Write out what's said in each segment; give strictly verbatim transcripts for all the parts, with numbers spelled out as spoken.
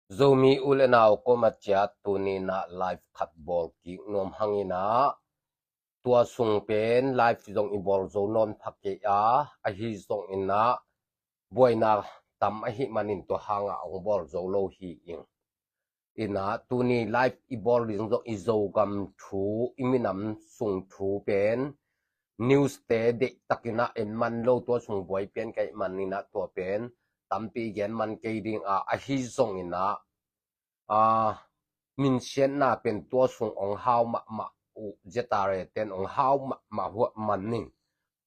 Zomi u le nau koma ciat tuni in ah live khat bawl kik nuam hang in ah, tua sung pen live zong i bawl zo nawn pha kei a, ahi zongin ah buaina tam ahih manin tua hangah hong bawl zo lo hi ing. In ah tuni live i bawl ding zong i Zogam thu, i minam sung thu pen news te deihtakin ah en man lo, tua sung buai pian ka hih manin ah tua pen tampi gen man kei ding a, ahi zongin ah, a, minsiatna pen tua sung hong hau mahmah uh, Z R A ten hong hau mahmah huah man ning.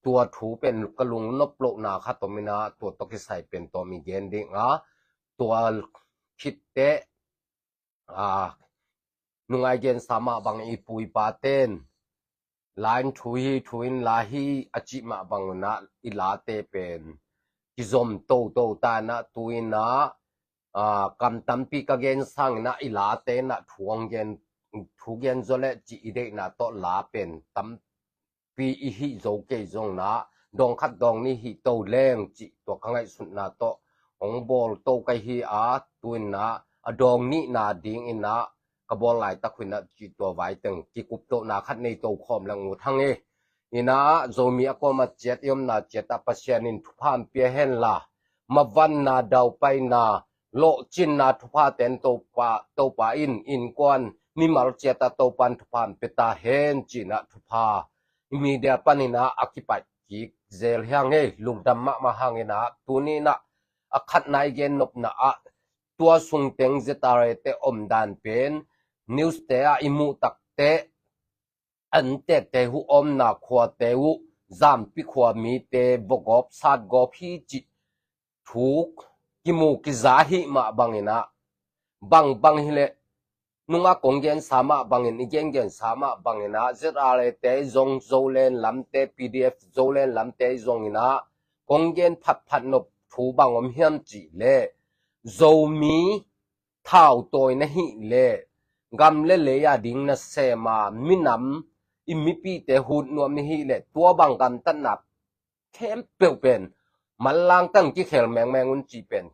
Tua thu pen ka lungnop lohna khat om in ah, tua tawh kisai pen tawm i gen ding a, tua khit teh, a, nung a i gensa mah bang i pu i pa ten, la in thu hi, thu in la hi a cih mah bang un ah i late pen kizom toto ta in ah, tu in ah, a, kam tampi ka gen sangin ah i late in ah thu hong gen, thu gen zaw leh cih i deihna tawh la pen tampi i hih zo kei zongin ah, dawng khat dawng nih hih to leng cih tua ka ngaihsutna tawh hong bawl to ka hi a, tu in ah a dawng nihna dingin ah ka bawl laitak uh in ah cih tua vai teng kikup lohna khat nei to khawm leng ut hang e. In ah Zomi a koma ciat i omna ciat ah Pasian in thupha hong pia hen la, mavanna, daupaina, lawhcinna thupha ten Topa, Topa in innkuan mimal ciat ah Topa in thupha hong pia ta hen ci-in ah thupha i media panin ah a kipaih kik zel hi hang e, lungdam mahmah hang in ah, tuni in ah a khatna i gen nopna ah tua sung teng Z R A te omdan pen news te ah i muh tak teh, an tekte uh omna khuate uh, Zampi khua mite vawgawp satgawp hi cih thu kimu kiza hih mah bangin ah, bangbang hi leh nung a kong gensa mah bangin, i gengensa mah bangin ah, Z R A te zong, Zoland lamte, P D F Zoland lamte zongin ah kong gen phatphat nop thu bang om hiam cih leh, Zomi thautawi na hih leh gam le lei a ding nasem a, minam i mipite hut nuam na hih leh, tua bang gamtatna khempeuh pen manlang tang kikhel mengmeng un cih pen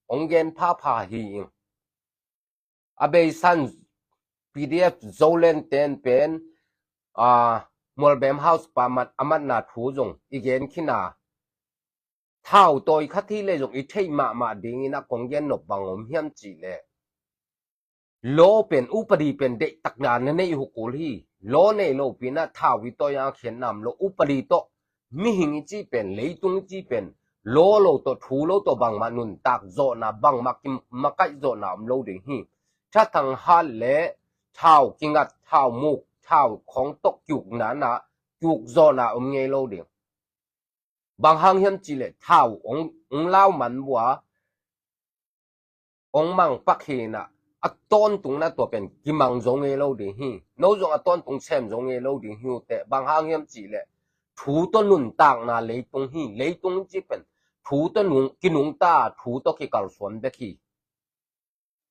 hong gen phapha hi ing. A beisan P D F Zoland ten pen, a, Mualbem House pa mat, a matna thu zong i gen khin a, thautawi khat hi leh zong i theih mahmah dingin ah kong gen nop bang om hiam cih leh, law pen, upadi pen deihtakna na neih uh kul hi. Law nei lopi in ah thau i tawi a khiatna om lo. Upadi tawh mihing i cih pen, leitung i cih pen, law lo tawh, thu lo tawh bangmah nuntak zawhna, bangmah kimakaih zawhna om lo ding hi. Thathang hat le thau kingat, thau muk, thau khawng tawh kiukna in ah kiuk zawhna om ngei lo ding. Bang hang hiam cih leh thau hong, hong lau man bua, hong mang pak hi in ah, a tawntung in ah tua pen kimang zo ngei lo ding hi. No zong a tawntung sem zo ngei lo ding hi uh teh. Bang hang hiam cih leh thu tawh nuntakna leitung hi. Leitung i cih pen thu tawh nung, kinungta, thu tawh kikalsuan bek hi.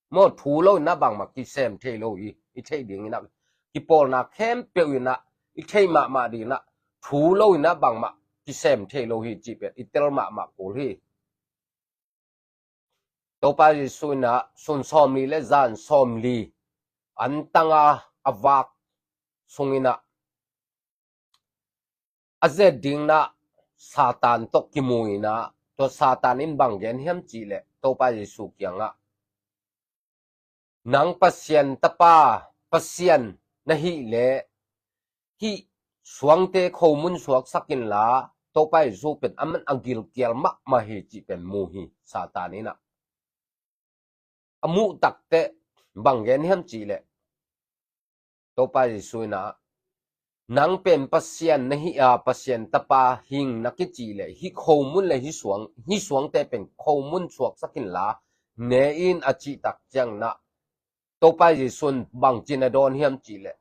Maw, thu lo in ah bangmah kisem thei lo hi. I theih dingin ah, kipawlna khempeuh in ah i theih mahmah dingin ah, thu lo in ah bangmah kisem thei lo hi cih pen i tel mahmah kul hi. Topa Jesu in ah sun sawmli le zan sawmli an tang a, a vak sungin ah a zet dingin ah Satan tawh kimu in ah, tua Satan in bang gen hiam cih leh, Topa Jesu kiangah, nang Pasian tapa, Pasian na hih leh, hih suangte khomun suaksak inla, Topa Jesu pen aman a gilkial mahmah hi cih pen mu hi. Satan in ah a muh tak teh bang gen hiam cih leh, Topa Jesu in ah, nang pen Pasian na hih a, Pasian tapa hing na kicih leh, hih khomun le hih suang, hih suangte pen khomun suaksak inla ne in a cih tak ciangin ah, Topa Jesu in bangci na dawn hiam cih leh,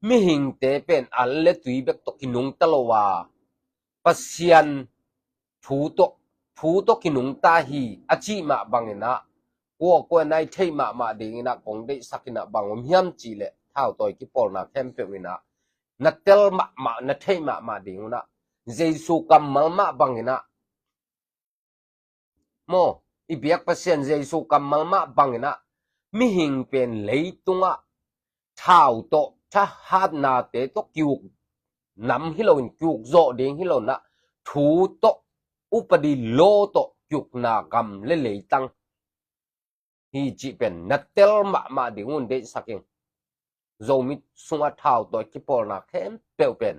mihingte pen an le tui bek tawh kinungta lo a, Pasian thu tawh, thu tawh kinungta hi a cih mah bangin ah, kuakua in ah i theih mahmah dingin ah kong deihsak in ah bang om hiam cih leh, thautawi kipawlna khempeuh in ah na tel mahmah, na theih mahmah ding un ah, Jesu kammal mah bangin ah, maw, i biak Pasian Jesu kammal mah bangin ah mihing pen leitungah thau tawh thahatnate tawh kiuk nam hi loin, kiuk zawh ding hi loin ah thu tawh, upadi law tawh kiukna gam le leitang hi cih pen na tel mahmah ding un deihsak ing. Zomi sungah thau tawi kipawlna khempeuh pen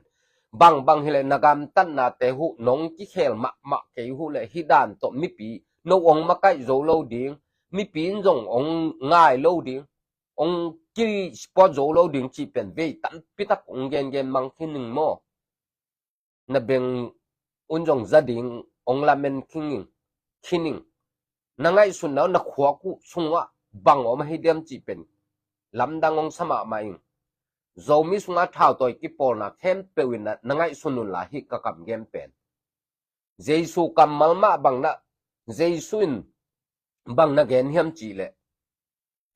bangbang hileh na gamtatnate huh nong kikhel mahmah kei huh leh hih dan tawh mipi no ong makaih zo lo ding, mipi in zong ong ngai lo ding, ong kisupport zo lo ding cih pen vei tampitak ong gengen mang khin ing maw? Na beng un zong za ding ong lamen khin ing, khin ing. Na ngaihsutna uh na khuak uh sungah bang om ahi diam cih pen lamdang ong sa mahmah ing. Zomi sungah thau tawi kipawlna khempeuh in na, na ngaihsun unla hih ka kam gen pen Jesu kammal mah bang na, Jesu in bang na gen hiam cih leh,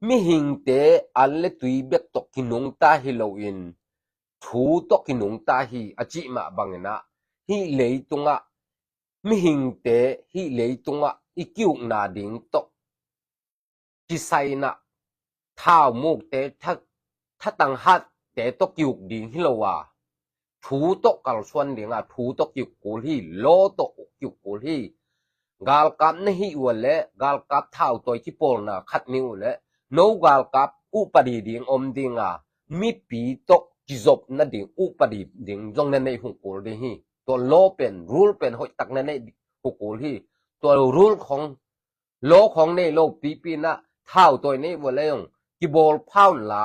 mihingte an le tui bek tawh kinungta hi loin thu tawh kinungta hi a cih mah bangin ah hih leitungah mihingte hih leitungah i kiukna ding tawh kisai in ah thaumukte, tha, thatang hatte tawh kiuk ding hi lo a, thu tawh kalsuan ding a, thu tawh kiuk kul hi, law tawh kiuk kul hi. Galkap na hih uh leh galkap thau tawi kipawlna khat ni uh leh no galkap upadi ding om ding a, mipi tawh kizopna ding upadi ding zong na neih huh kul ding hi. Tua law pen, rule pen hoihtak na neih huh kul hi. Tua rule khong, law khong nei lo pipi in ah thau tawi nei uh leh zong kibawl pha unla,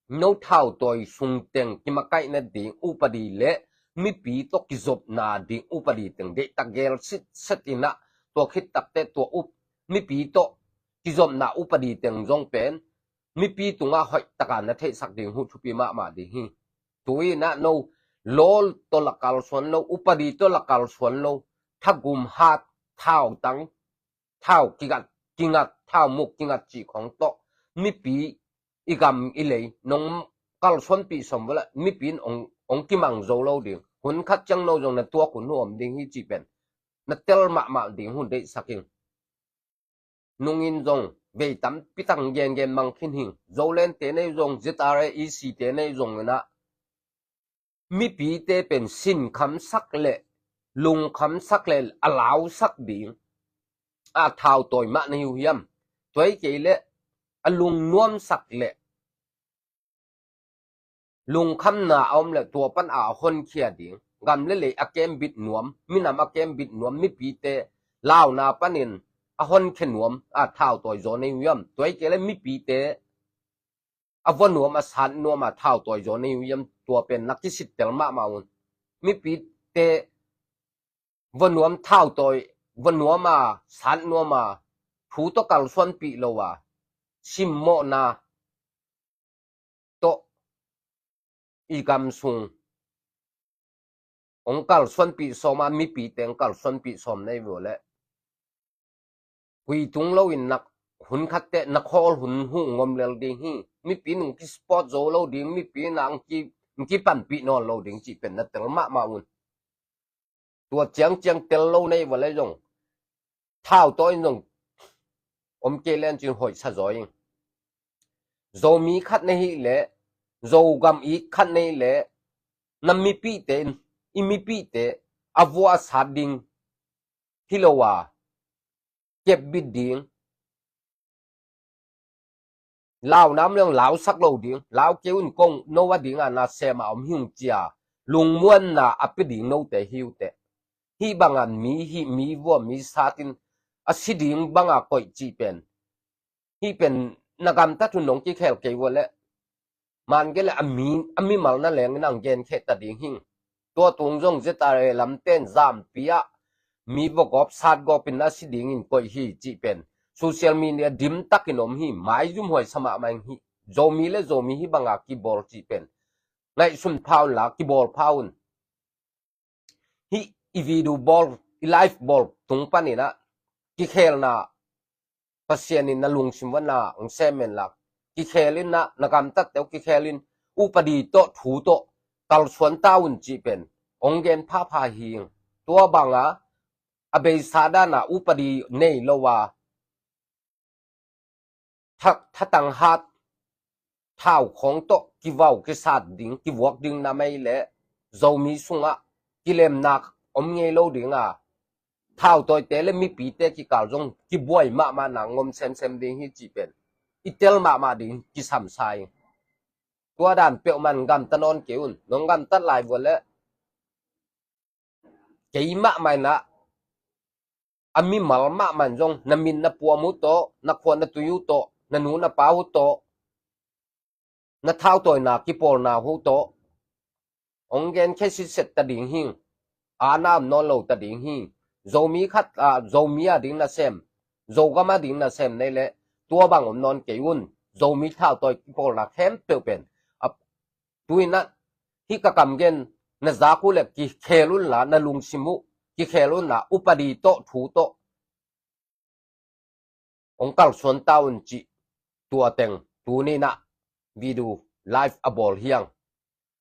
no thau tawi sung teng kimakaihna ding upadi le mipi tawh kizopna ding upadi teng deihtak gel sitset in ah, tua khit takteh tua up, mipi tawh kizopna upadi teng zong pen mipi tungah hoihtak a na theihsak ding huh thupi mahmah ding hi. Tu in ah no law tawh la kalsuan lo, upadi tawh la kalsuan lo, thagum hat, thautang, thau kingat, kingat, thaumuk kingat cih khong tawh mipi i gam i lei nong kalsuanpih sawm uh leh mipi in ong, ong kimang zo lo ding. Hun khat ciang no zong na tuak hun uh om ding hi cih pen na tel mahmah ding uh deihsak ing. Nung in zong vei tampitak gengen mang khin hi ing. Zolandte nei uh zong, Z R A, E C te nei uh zong in ah mipite pen sinkhamsak le lungkhamsak le a lausak ding a thau tawi mah na hi uh hiam? Tua hi kei leh a lungnuamsak le lungkhamna a om le tua pan a honkhia ding, gam le lei a kembit nuam, minam a kembit nuam mipite launa panin a honkhia nuam a thau tawi zaw na hi uh hiam? Tua hi kei leh mipite a vua nuam a sat nuam a thau tawi zaw na hi uh hiam? Tua pen na kisittel mahmah un. Mipite vua nuam thau tawi, vua nuam a sat nuam a thu tawh kalsuanpih lo a simmawhna tawh i gam sung ong kalsuanpih sawm a, mipite ong kalsuanpih sawm na hi uh leh kui tung lo in nak hun khat teh na khawl hun huh ngom lel ding hi. Mipi in ong kisupport zo lo ding, mipi in ah ong ki, ong kipanpih nawn lo ding cih pen na tel mahmah un. Tua ciangciang tel lo na hi uh leh zong thau tawi in zong om kei len cin hoih sa zaw ing. Zomi khat na hih leh, Zogam it khat na hih leh na mipite in, i mipite a vua a sat ding hi lo a, kepbit ding, launa om leng lausak lo ding, lau kei un kong no a ding a na sem a om hi ung cia lungmuanna a pia ding note hi uh teh. Hih banga mi hih mi vua mi sat in a si ding banga koih cih pen, hih pen na gamtat hun nong kikhel kei uh leh man kei leh a mi, a mimal na leng in ang genkheh ta ding hi ing. Tua tung zong Z R A lamten zampi ah mi vua gawp sat gawp in a si dingin koih hi cih pen social media dim takin om hi. Maizum huai sa mahmah ing hi. Zomi le Zomi hih banga kibawl cih pen ngaihsun pha unla kibawl pha un. Hih i video bawl, i live bawl tung panin ah kikhelna Pasian in na lungsim uah na ong sem en la, kikhel in ah na gamtatte uh kikhel in upadi tawh thu tawh kalsuan ta un cih pen ong gen phapha hi ing. Tua banga a beisa dana upadi nei lo a tha, thatang hat thau khawng tawh kivau kisat ding, kivuak ding na mei leh Zomi sungah kilemnak om ngei lo ding a, thautawite le mipite kikal zong kibuai mahmah na ngom semsem ding hi cih pen i tel mahmah ding kisam sa ing. Tua dan peuhmah gamta nawn kei un. Nong gamtat lai vua leh kei mahmah in ah, a mimal mahmah in zong na min na puam uh tawh, na khua na tui uh tawh, na nu na pa uh tawh, na thautawina kipawlna uh tawh hong gen khia sitset ta ding hi. A na om nawn lo ta ding hi. Zomi khat, a, Zomi a ding nasem, Zogam a ding nasem nei leh tua bang om nawn kei un. Zomi thautawi kipawlna khempeuh pen a, tu in ah hih ka kam gen na zak uh leh kikhel unla, na lungsim uh kikhel unla, upadi tawh, thu tawh hong kalsuan ta un cih tua teng tuni in ah video live a bawl hi hang.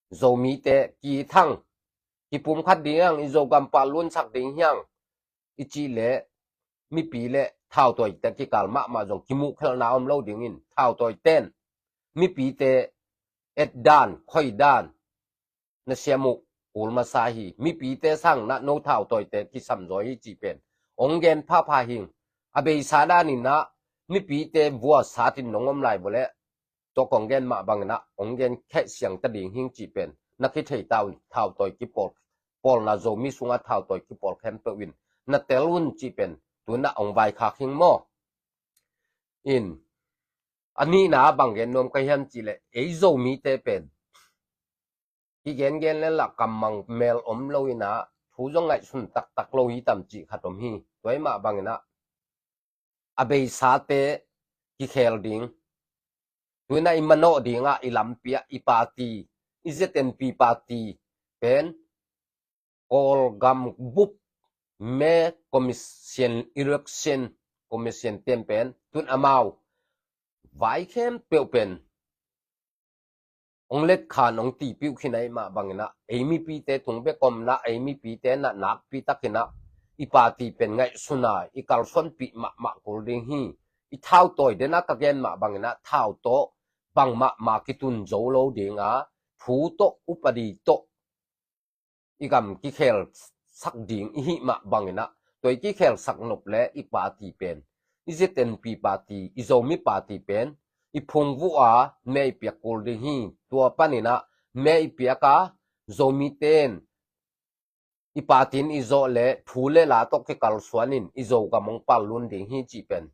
Zomite kithang, kipumkhat ding hi hang, i Zogam pal lunsak ding hi hang i cih leh mipi le thautawite kikal mahmah zong kimuhkhelhna om lo dingin, thautawiten mipite et dan, khoi dan na siam uh kul masa hi. Mipite sang in ah no thautawite kisam zaw hi cih pen hong gen phapha hi ing. A beisa dan in ah mipite vua sat in nong om lai vua leh tua kong gen mah bang in ah hong gen khia siang ta ding hi ing cih pen na kithei ta un. Thautawi kipawl, pawlna Zomi sungah thautawi kipawl khempeuh in na tel un cih pen tu in ah hong vaikhak hi ing maw. In, a nihna bang gen nuam ka hiam cih leh ei Zomite pen kigengen le lah kammang mel om lo in ah thu zong ngaihsun taktak lo hi tam cih khat om hi. Tua ahih mah bang in ah a beisate kikhel ding, tu in ah i manawh ding ah i lampi ah i party, i Z N P party pen Kawlgam bup me commission, election commission ten pen tu in amau vai khempeuh pen hong letkhan, hong tipiuh khin ahih mah bang in ah ei mipite tung bek om in ah ei mipite in ah nakpi tak in ah i party pen ngaihsun a i kalsuanpih mahmah kul ding hi. I thautawi den ah ka gen mah bang in ah thau tawh bangmah ma kitun zo lo ding a, thu tawh, upadi tawh i gam kikhel sak ding i hih mah bang in ah tua i kikhel sak nop le i party pen, i Z N P party, i Zomi party pen i phungvuh a me i piak kul ding hi. Tua pan in ah me i piak a, Zomite in i party in i zawh le thu le la tawh kikalsuan in i Zogam hong pal lun ding hi cih pen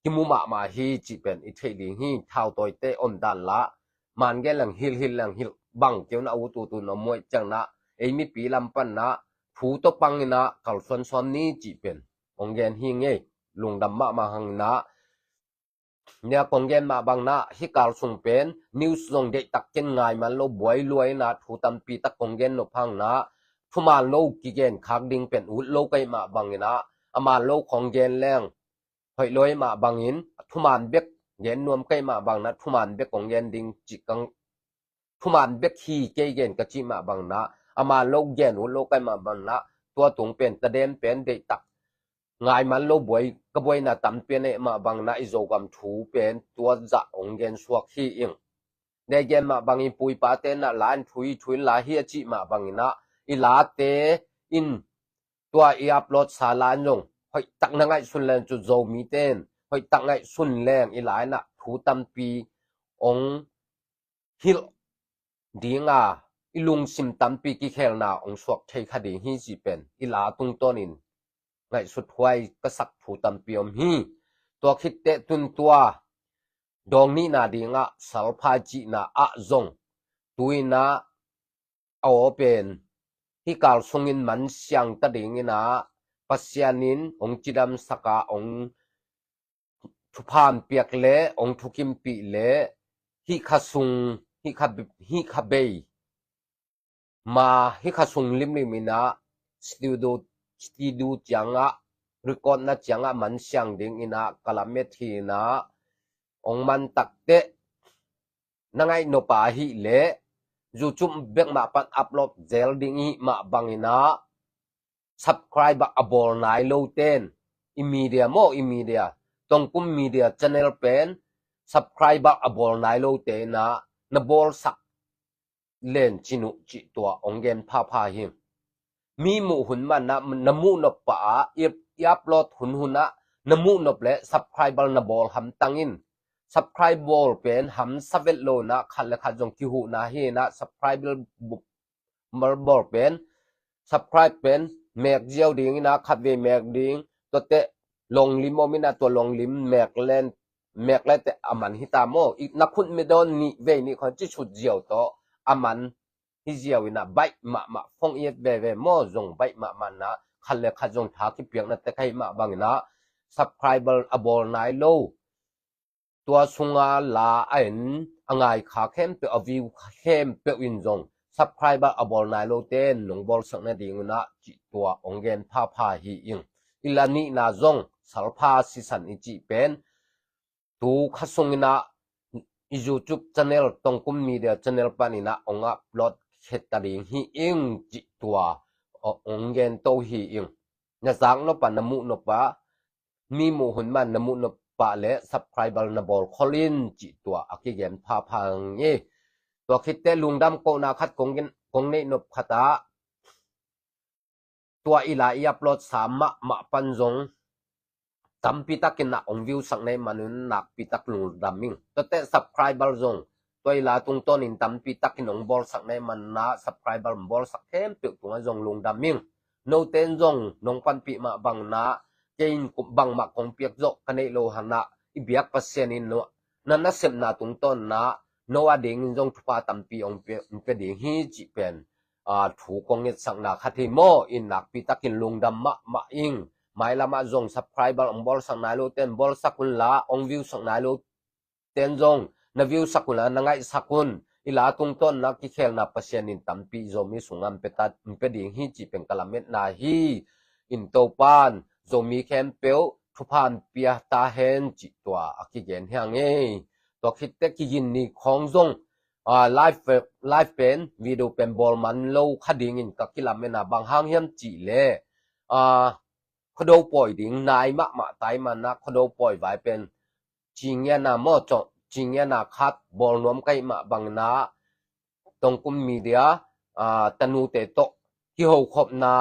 kimu mahmah hi cih pen i theih ding hi. Thautawite om dan la, man gen leng hilh, hilh leng hilh, bang keu in ah a ut ut un om uh ahih ciang in ah ei mipi lam pan in ah thu tawh pang in ah kalsuan sawm ni cih pen hong gen hi ing ei. Lungdam mahmah hang in ah, nia kong gen mah bang in ah hih kal sung pen news zong deihtak ken ngai man lo, buai lua in ah thu tampi tak kong gen nop hang in ah, thuman lo kigen khak ding pen ut lo ka hih mah bang in ah, a man lo kong gen leng hoih lo ahih mah bangin thuman bek gen nuam ka hih mah bang in ah thuman bek kong gen ding cih kang, thuman bek hi kei gen ka cih mah bang in ah, a man lo gen ut lo ka hih mah bang in ah tua tung pen tadem pen deihtak ngai man lo, buai ka buaina tampi a neih mah bang in ah i Zogam thu pen tua zah hong gen suak hi ing. Nei gen mah bangin pu i pate in ah la in thu hi, thu in la hi a cih mah bang in ah i late in tua i upload sa la in zong hoihtak na ngaihsun leng, cu Zomite in hoihtak ngaihsun leng i la in ah thu tampi hong hilh ding a, i lungsim tampi kikhelna hong suak thei kha ding hi cih pen i la tungtawn in ngaihsut huai ka sak thu tampi om hi. Tua khit teh tun tua dawng nihna ding ah salphai cihna ah zong tu in ah a aw pen hih kal sungin man siang ta ding in ah Pasian in hong cidamsak a, hong thupha hong piak le hong thukimpih le hih kha sung, hih kha, hih kha bei ma, hih kha sung limlim in ah studio, studio ciang ah, record na ciang ah man siang ding in ah ka lamet hi in ah, hong man tak teh na ngaih nop a hih leh YouTube bek mah pan upload zel ding i hih mah bang in ah, subscribe a bawl nai lo ten, i media maw, i media, Tongkum Media channel pen subscriber a bawl nai lote in ah na bawlsak len cin uh cih tua hong gen phapha hi. Mi muh hun man ah na muh nop pah ah i, i upload hun hun ah na muh nop le subscriber na bawl hamtang in, subscribe bawl pen hamsa vet lo in ah khat le khat zong kihuhna hi in ah subscriber bu-, bawl pen, subscribe pen mek ziau ding in ah khatvei mek ding, tuate longlim om in ah tua longlim mek len, mek lete a man hi ta maw. I na khut me dawn nih vei nih khon ci sut ziau tawh a man hi ziau in ah baih mahmah, phong i et veve maw, zong baih mahmah in ah khat le khat zong tha kipiakna te ka hih mah bang in ah subscriber a bawl nai lo, tua sunga la a en a ngai kha khempeuh, a view kha khempeuh in zong subscriber a bawl nai lote in nong bawlsak nading un ah cih tua hong gen phapha hi ing. I la nihna zong salpha sisan i cih pen tu kha sung in ah i YouTube channel, Tongkum Media channel pan in ah hong upload khet ta ding hi ing cih tua hong gen to hi ing. Na zak nop ah, na muh nop ah, mi muh hun man na muh nop pah le subscriber na bawl khol in cih tua a kigen phapha hi ing. Tua khit teh lungdam kohna khat kong gen, kong neih nop khat ah, tua i la i upload sa mahmah pan zong tampi takin ah hong view sak na hih man un nakpi tak lungdam ing. Tuate subscriber zong tua i la tungtawn in tampi takin hong bawlsak na hih man un ah subscriber hong bawlsak khempeuh tungah zong lungdam ing. Note in zong nong panpih mah bang un ah kei in bangmah kong piak zawh ka neih loh hang ah i biak Pasian in no, na nasepna tungtawn un ah no a dingin zong thupha tampi hong pia, hong pia ding hi cih pen, aa, thu kong ngetsakna khat hi maw. In nakpi takin lungdam mahmah ing. Mailam ah zong subscriber hong bawlsak nai lote in bawlsak un la, hong view sak nai lote in zong na view sak un la, na ngaihsak un. I la tungtawn un ah kikhelna Pasian in tampi Zomi sungah hong pia ta, hong pia ding hi cih pen ka lametna hi. In Topa'n Zomi khempeuh thupha hong pia ta hen cih tua a kigen hi ing ei. Tua khit teh kigin ni khawng zong, aa, live, live pen, video pen bawl man lo kha dingin ka kilamen a, bang hang hiam cih leh, aa, Khuado pawi ding nai mahmah ta hih man un ah Khuado pawi vai pen cingiana maw, cingiana khat bawl nuam ka hih mah bang un ah Tongkum Media, aa, tanute tawh kihokhopna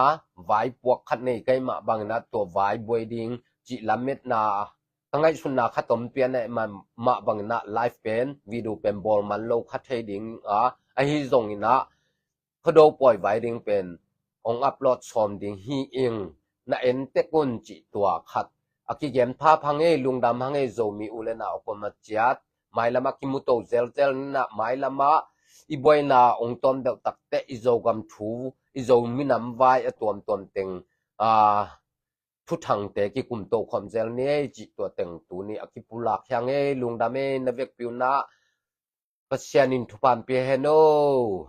vaipuak khat nei ka hih mah bang un ah tua vai buai ding cih lametna ka ngaihsutna khat om pian a, mah bang un ah live pen, video pen bawl man lo kha thei ding a, ahi zongin ah Khuado pawi vai ding pen hong upload sawm ding hi ing. Na en tek un cih tua khat a kigen phapha hi ing ei. Lungdam hi ing ei Zomi u le nau kuamah ciat. Mailam ah kimu to zelzel ni in ah, mailam ah i buaina hong tawm deuh tak teh i Zogam thu, i Zo minam vai a tuamtuam teng, aa, thuthangte kikum to khawm zel ni ei cih tua teng tuni a kipulak hi ing ei. Lungdam ei, na vekpi un ah Pasian in thupha hong pia hen aw.